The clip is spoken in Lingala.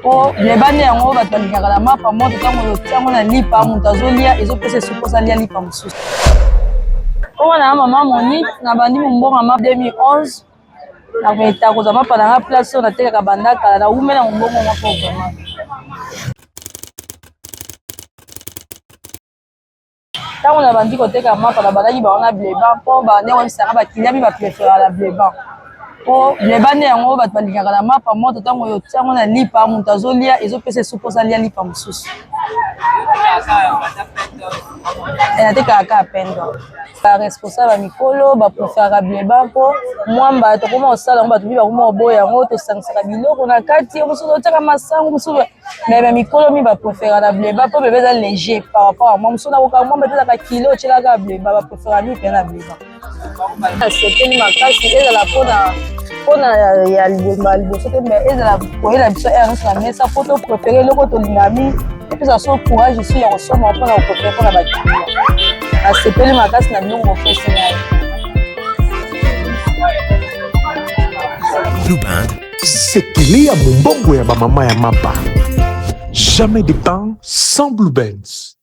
Po leba nde yango bato balingaka na mapa moto ntango otia yango na lipa moto azolia ezopesa esu mposa alia lipa mosusu. Kombo na nga mama Monique, nabandi mombongo ya mapa 2011 nakometa kozwa mapa na nga place oyo natekaka banda kala, nawumela mombongo moko vraiment. Ntango nabandi koteka mapa, nabandaki bango na bleban mpo ndenge oyebisaka nga bakiliya mi bapreferaka na bleban mpo bleban nde yango bato balingaka na mapa moto ntango otia yango na lipa moto azolia ezopesa esu mposa alia lipa mosusu. Eh, natekaka kaka pendo ba responsable ya mikolo ba preferaka bleban mpo mwamba tokoma kosala yango bato mingi bakoma koboya yango tosangisaka biloko na kati mosusu otiaka masango mosusu Mais ba mikolo mi ba prefera na bleba po bleba eza léger par rapport à moi mosusu nakoka mwamba te ezalaka kilo otyelaka bleba ba prefera mingi mpenza na bleba. Nasepeli makasi ezala mpona mpona ya liboso te mais ezala koyela biso heure nyonso na mesa mpo to prefere eloko tolingaka mingi epesa biso courage lisusu ya kosomba mpona koprefere mpona bakiliya. Nasepeli makasi na biloko bopesi ngai. Blue Band Sekele ya mombongo ya ba mama ya mapa. Jamais de pain sans Blue Bands.